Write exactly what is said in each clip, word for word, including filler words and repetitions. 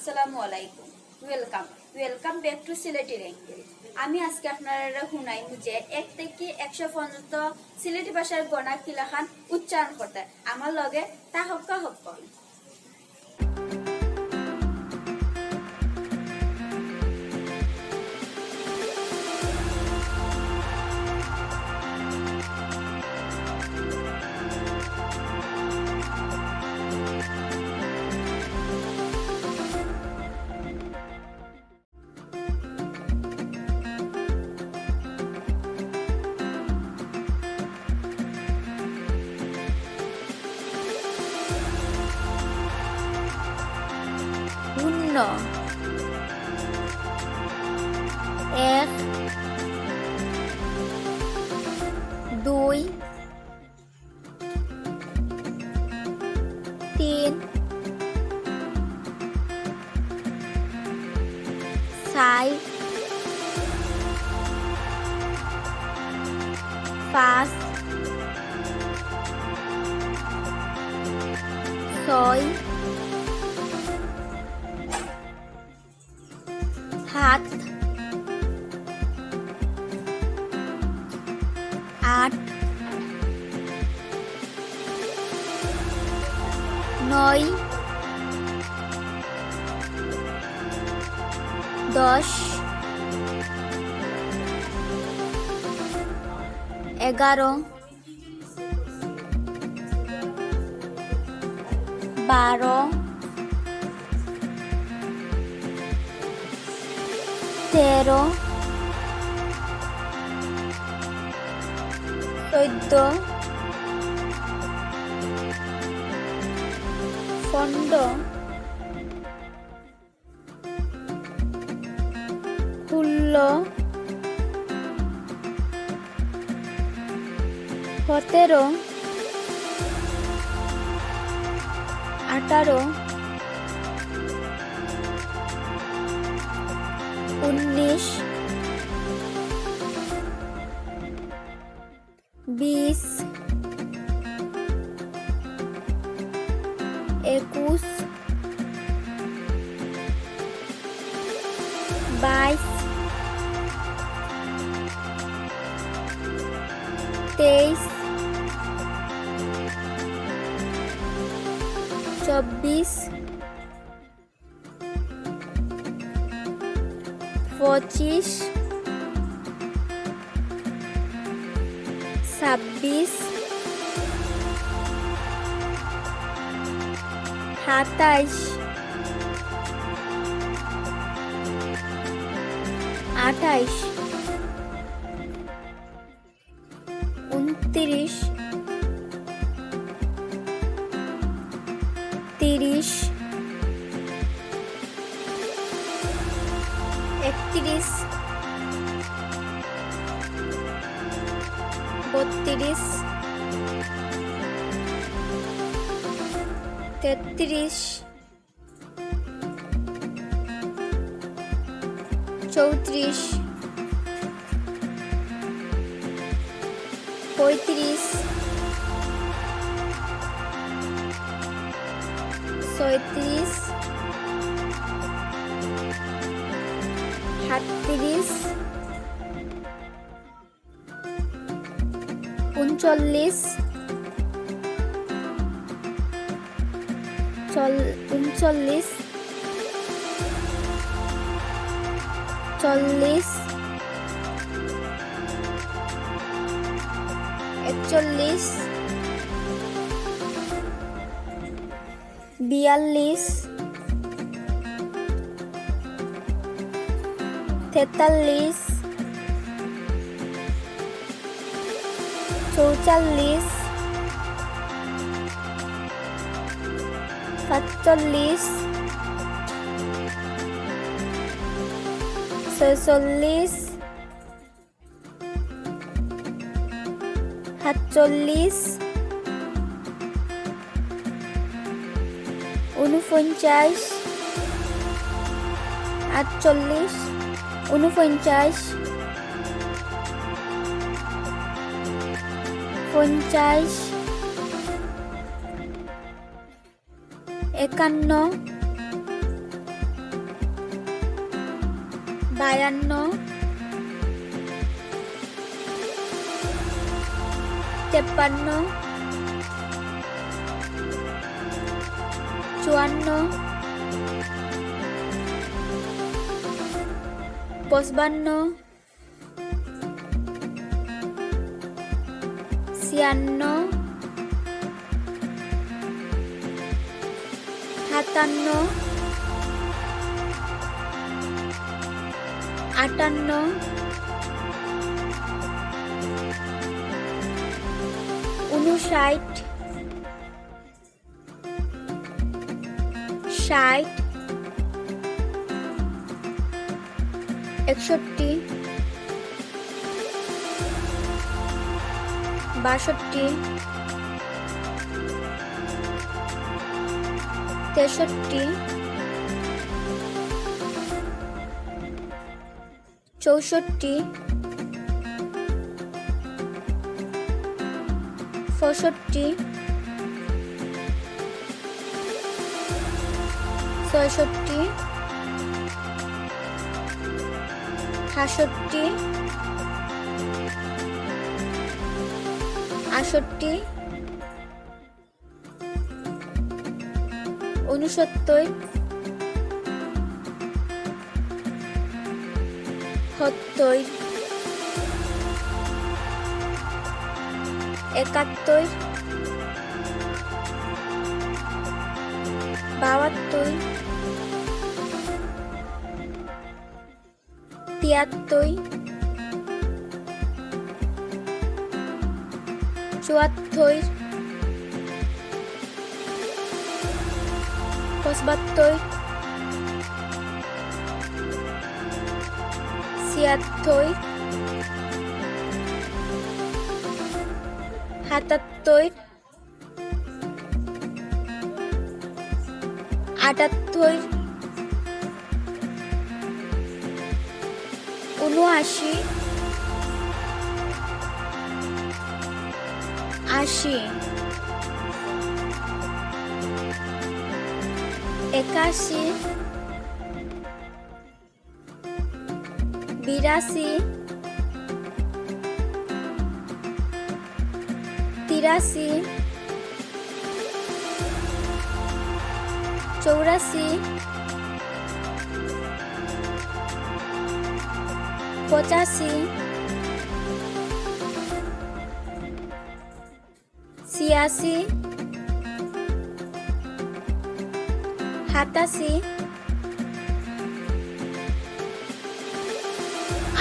আসসালামু আলাইকুম। Welcome, welcome back to Sylheti Language. আমি আজকে আপনারারে হুনাইমু যে এক থাকি একশো পর্যন্ত সিলেটি ভাষার গণা কিলাখান উচ্চারণ করতা। আমার লগে থাকউক্কা হক্কল। শূন্য। এক, দুই, তিন, চাইর, পাঁচ, ছয়, সাত, আট, নয়, দশ, এগারো, বারো, তেরো, চৌদ্দ, পনরো, ষোলো, সতেরো, আঠারো, উনিশ, বিশ, একুশ, বাইশ, তেইশ, চব্বিশ, পঁচিশ, ছাব্বিশ, সাতাইশ, আঠাইশ, ঊনত্রিশ, ত্রিশ, একত্রিশ, বত্রিশ, তেত্রিশ, চৌত্রিশ, পঁয়ত্রিশ, ছয়ত্রিশ, সাতত্রিশ, ঊনচল্লিশ, চল-, ঊনচল্লিশ, চল্লিশ, একচল্লিশ, বিয়াল্লিশ, তেতাল্লিশ, চৌচল্লিশ, পাঁচচল্লিশ, ছয়চল্লিশ, সাতচল্লিশ, ঊনপঞ্চাশ, আটচল্লিশ, ঊনপঞ্চাশ, পঞ্চাশ, একান্ন, বায়ান্ন, তেপ্পান্ন, চুয়ান্ন, পঁচপান্ন, ছিয়ান্ন, সাতান্ন, আটান্ন, ঊনষাট, ষাট, একষট্টি, বাষট্টি, তেষট্টি, চৌষট্টি, পঁয়ষট্টি, ছয়ষট্টি, সাতষট্টি, আটষট্টি, ঊনসত্তর, সত্তর, একাত্তর, বাহাত্তর, তিয়াত্তর, চুয়াত্তর, পঁচাত্তর, ছিয়াত্তর, সাতাত্তর, আটাত্তর, ঊনআশি, আশি, একাশি, বিরাশি, তিরাশি, চৌরাশি, পঁচাশি, ছিয়াশি, সাতাশি,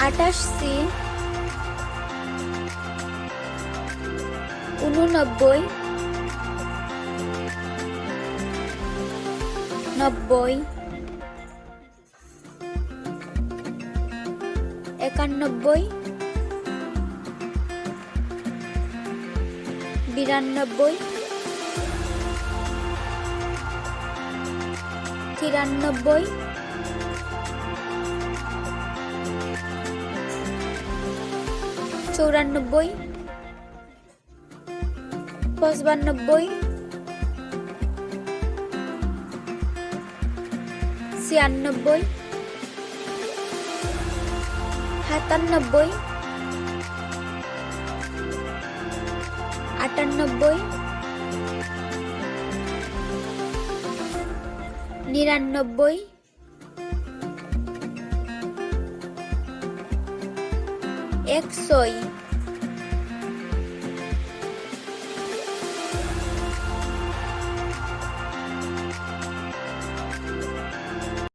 আটাশি, ঊননব্বই, নব্বই, একানব্বই, বিরানব্বই, তিরানব্বই, চৌরানব্বই, পঁচানব্বই, ছিয়ানব্বই, সাতানব্বই, আটানব্বই, নিরানব্বই, একশো,